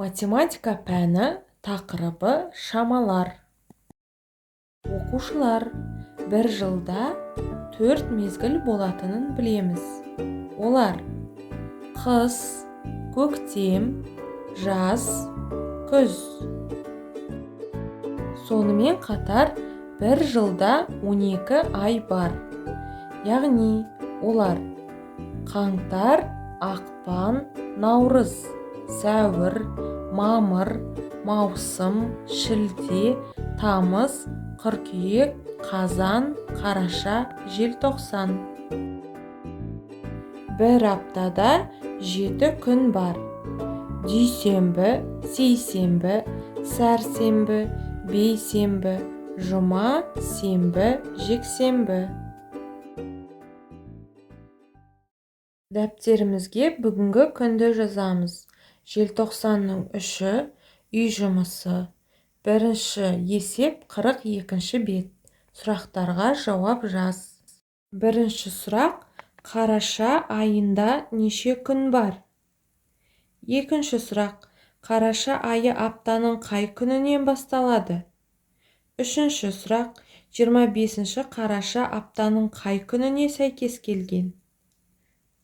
Математика пәні, тақырыбы шамалар. Оқушылар, бір жылда 4 мезгіл болатынын білеміз. Олар: қыс, көктем, жаз, күз. Сонымен қатар бір жылда 12 ай бар. Яғни олар: қаңтар, ақпан, наурыз, сәуір, мамыр, маусым, шілде, тамыз, қыркүйек, қазан, қараша, желтоқсан. Бір аптада 7 күн бар. Дүйсенбі, сейсенбі, сәрсенбі, бейсенбі, жұма, сенбі, жексенбі. Дәптерімізге бүгінгі күнді жазамыз. Желтоқсанның 3-і, үй жұмысы. Бірінші есеп 42-ші бет. Сұрақтарға жауап жаз. Бірінші сұрақ: қараша айында неше күн бар? Екінші сұрақ: қараша айы аптаның қай күнінен басталады? Үшінші сұрақ: 25 қараша аптаның қай күніне сәйкес келген?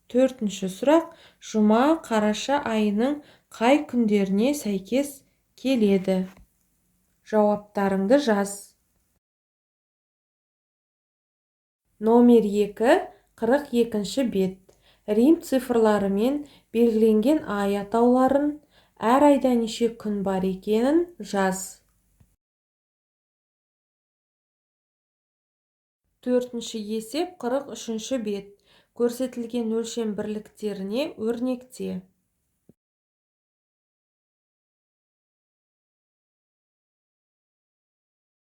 Төртінші сұрақ: жұма қараша айының қай күндеріне сәйкес келеді? Жауаптарыңды жаз. Номер 2, 42-ші бет. Рим цифрларымен белгіленген ай атауларын, әр айда неше күн бар екенін жаз. Төртінші есеп 43-ші бет. Көрсетілген өлшем бірліктеріне өрнекте.